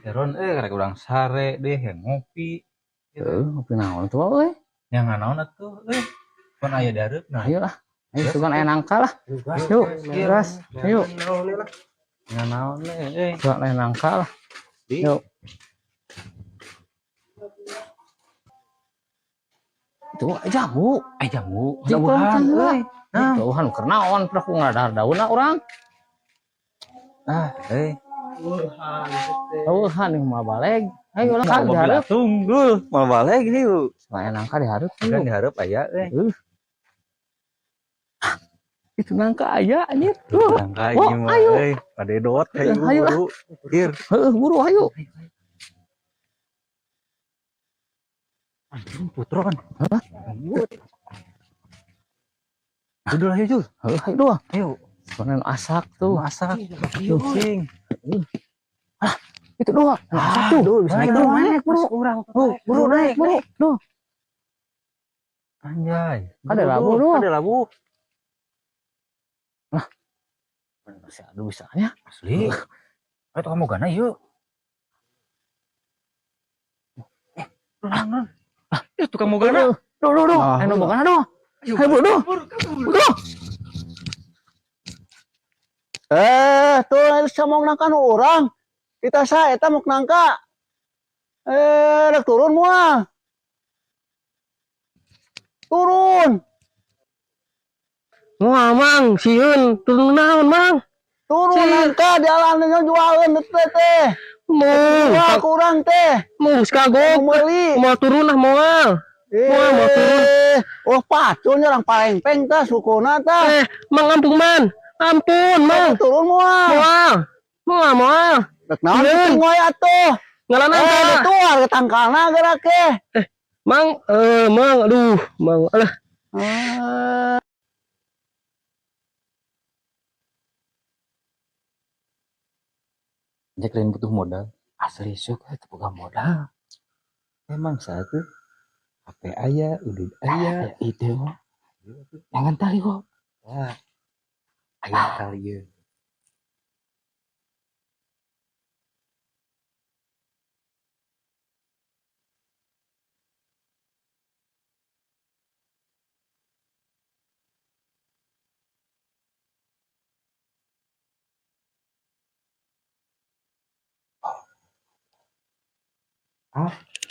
Heron rek urang sare deh yang ngopi. Gitu. Heeh, ngopi naon tuh euy. Yang naon atuh euy. Pan aya dareupna. Ayo lah. Ayo sugan aya nangka lah. Yuk, gas. Yuk, Yang naon euy. sugan aya nangka lah. Yuk. Itu jambu. Eh jambu. Jauhan euy. Nah, jauhan keur naon prak ngadahar daunna urang. Ah, euy. Jauhan ieu mah baleg. Ayo lah kan dihareup. Tunggul, mau balik yuk. Aya nangka dihareup. Kan dihareup aya euy. Heuh. Itu nangka aya anjir. Tuh. Nangka Oh, ieu mah ayo. euy. Padedot ayo Ayo lah. buru. Ir. Heuh, buru ayo. Anjing putron. Hah? Udah lah yuk. Heuh, ayo dua. Ayo. Soalnya asak tuh. Masak. Tuh. Sing. Itu dua. Asak tuh. Duh, bisa naik Buru, dulu. naik, buru. Urang. Tuh, buru naik, buru. Duh, Anjay. Ada labu, duh. Ada labu. Masih ada bisanya. Asli. Ayo kamu gana yuk. Non. Eh, tukang mau gana. Duh, duh, duh. Ah, Ayo mau gana duh. Ayo buru, duh. Duh. Tuh sama nangka nu urang. Kita sa eta mau nangka. Rek turun moal. Turun. Wah, Mang, sieun turun naon, Mang? Turun Sieun. nangka di alan jualin teh teh. Mau, Jual ku urang teh. mau kagok. Mau meuli. Mau turun ah moal. Moal mau turun. Oh, pacul orang palengpeng tah sukuna tah. Mang ampun, Man. Ampun, Mang. Turun moal. Moal. Moal, moal. Rek naon Sieun. kitu ngoy atuh. Ngalan nangka. Itu harga tangkalna gerak ke. Mang, Mang, aduh, Mang. Alah, Jack lain butuh modal. Asli sok itu boga modal. Emang satu HP aya, udud aya, Itu. Jangan tali kok. Wah. Aya kali ieu.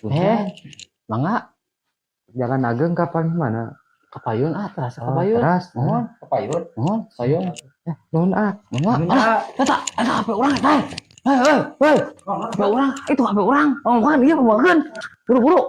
Eh, mangga Jalan ageng kapan mana? kapayun ah, terasa Oh, kapayun. teras. Mohon, Kepayun. mohon, payun. Nuhun ah. Mangga. Ah, eta, eta HP urang eta. Hei, hei, hei. HP urang, itu HP urang. Oh, bukan, iya, bukan. Buru-buru.